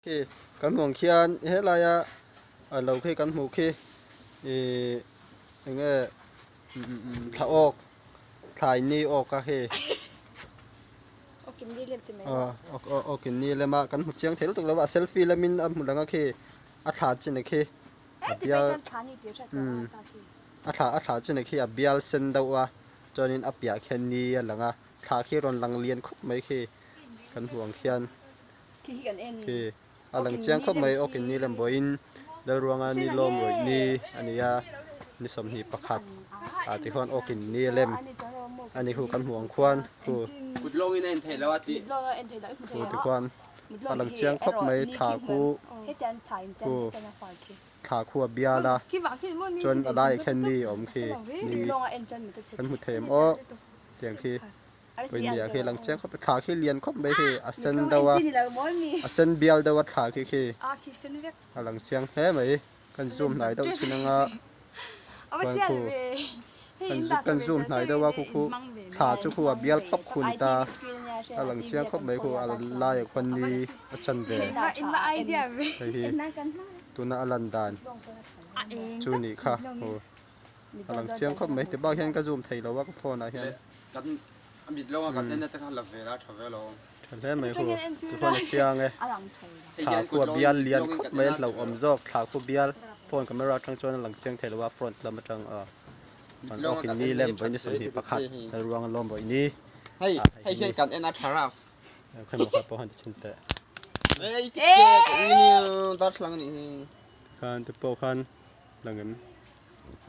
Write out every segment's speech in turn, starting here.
Khi kan hmuh ang khian helaia a lo khi kan hmuh khi ihh eng nge thla awk thlai ni awk a hei awk in ni lem a kan hmu chiang thei lutuk lo a selfie lamin a hmu lang a khi a thla chin a khi a bial umm a thla a thla chin a khi a bial sen deuh a chuanin a piah khian ni a lang a thla khi a rawn lang lian khawp mai khi kan hmuh ang khian. Khi a lang chiang khawp mai awkin ni lem vawiin Lalruanga ni lawm rawih ni a ni a ni 21 ah ti khuan awkin ni lem a ni khu kan hmuh ang khuan khu khu ti khuan a lang chiang khawp mai thla khu khu thla khu a bial a chuan a laiah khian ni a awm khi ni kan hmu thei em aw tiang khi. Pawimawh khi lang chiang khawp thla khi lian khawp mai khi a sen deuh a a sen bial deuh a thla khi khi a lang chiang hle mai kan zoom hnai deuh thin anga chuan khu kan zoom hnai deuh a khu khu thla chu khu a bial pawp khu a ni ta a lang chiang khawp mai khu a laiah khuan ni a chan ve hei hi tuna a lan dan chu nih kha a lang chiang khawp mai ti bak hian ka zoom thei lo a ka phone ah hian tha hle mai hu tichuan a chiang e thla khu a bial lian khawp mai a hlauhawm zawk thla khu bial phone camera atang chuan a lang chiang thei lo a front lam atang a an awk in ni lem vawiin ni 21 Lalruanga lawm vawiin ni hei hei hian kan en a tha raf khawimaw kha pawh han ti chhin teh khan te pawh khan lang em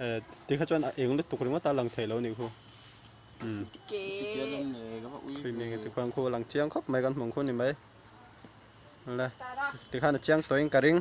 eh tikha chuan a eng lutuk ringawt a lang thei lo nih khu umm khui mi nge tikhuan khu a lang chiang khawp mai kan hmuh ang khu ni mai le tikhan a chiang tawhin ka ring.